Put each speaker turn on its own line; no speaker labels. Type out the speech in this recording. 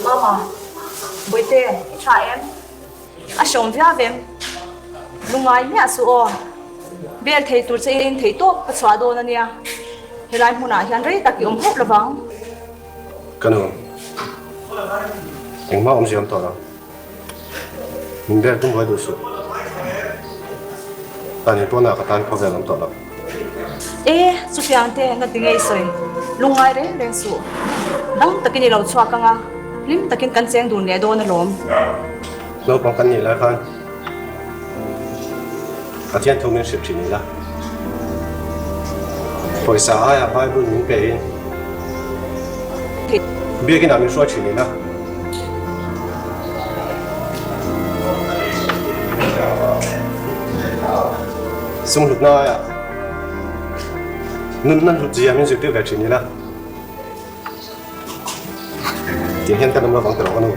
Mama, Bawihte, i tha em? A hrawm viau em? Lungngai miah suh aw. Bel thei tur che in thei tawp ka chhuah dawn a nia. Helai hmunah hian rei tak i awm hauh lovang.
Ka nu, engmah awmzia awm tawh lo. Min bel tum buai duh suh. Tan in pawnah ka tan khawvel awm tawh lo.
E, chutiang te na ti ngei sawi. Lungngai reng reng suh. Dang takin i lo chhuak ang a, hlim takin kan cheng dun leh dawn alawm.
Naupang kan nih lai khan Pathian thu min hrilh thin ila. Pawisa aiah Bible min pe in Biakin ah min hruai thin ila. Sum hlutna aiah nunna hlut zia min zirtir ve thin ila. Tiang hian kan awm lovang tawh ka nu.